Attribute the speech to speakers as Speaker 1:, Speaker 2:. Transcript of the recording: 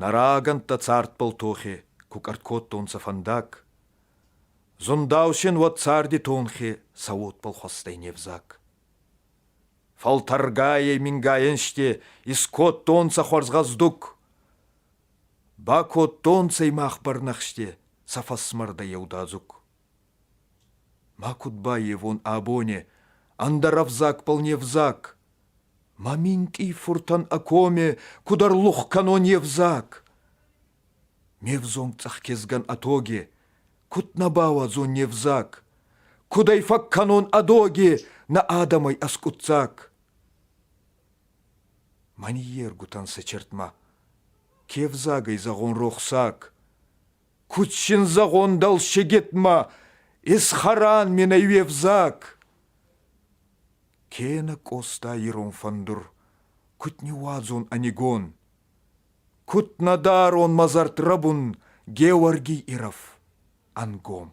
Speaker 1: Нӕ рагӕнттӕ цардбӕл тохе ку къӕрт кодтонцӕ фӕндаг, Зундау син уӕд царди тонхе сӕ уодбӕл хуӕстӕй не взаг. Фӕлтӕргайӕй мингай ӕнзти искодтонцӕ хуӕрзгъӕздуг, Бакодтонцӕ мах бӕрнӕхсти сӕ фӕсмӕрдӕ еудадзуг. Ма куд баййевон абони ӕндӕр ӕвзагбӕл не взаг? Ма минкъий фуртӕн ӕ коми куд ӕрлух кӕнон е взаг? Ме взонг цъӕх кезгӕн ӕ тоги куд нӕ бауадзон не взаг? Куд ӕй фӕккӕнон ӕ доги нӕ адӕмӕй ӕскъуддзаг? Мӕ ниййергутӕн сӕ чертмӕ ке взагӕй зӕгъон рохсаг? Куд син зӕгъон дӕлсегетмӕ, исхӕран мин ӕй уе взаг? Кенӕ Къоста ирон фӕндур, куд ниууадзон ӕнигон? Куд нӕ дарон мӕ зӕрдрӕбун Геуӕргий ирӕф ӕнгом?